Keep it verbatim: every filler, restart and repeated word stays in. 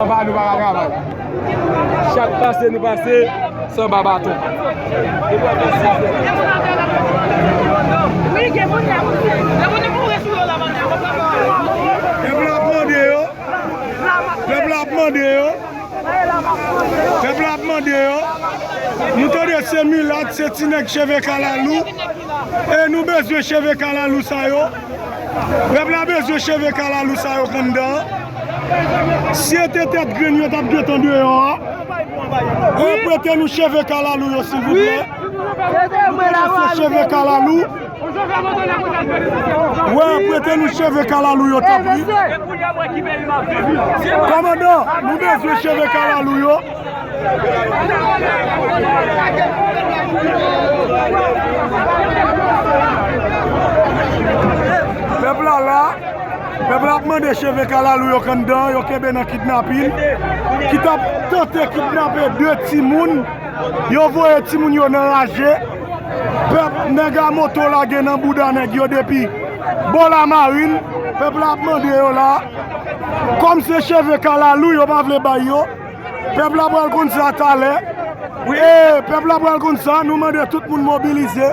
Anba nou pa ka travay. Chak pase nou pase, se anba baton. Pèp la ap mande yo. Pèp la ap mande yo. Pèp la ap mande yo. Nou tande se milat, se ti nèg cheve kalalou. E nou bezwen cheve kalalou sa yo. Pèp la bezwen cheve kalalou sa yo k anndan an. Si se te tèt grenn yo t ap gentan deyò a. E prete nou cheve kalalou yo, silvouplè. Nou bezwen cheve kalalou. Wè, prete nou cheve kalalou yo, tanpri. Kòmandan, nou bezwen cheve kalalou yo. Pèp la la, pèp la ap mande cheve kalalou yo k anndan, yo kenbe nan kidnapin, ki t ap tante kidnape de timoun, yo voye timoun yo nan raje. Pèp, nèg a moto lage nan bouda nèg yo depi bò Lamarin, pèp la ap mande yo la. Kòm se cheve kalalou yo pa vle bay yo, pèp la pral konn sa talè. E pèp la pral konn sa, nou mande tout moun mobilize.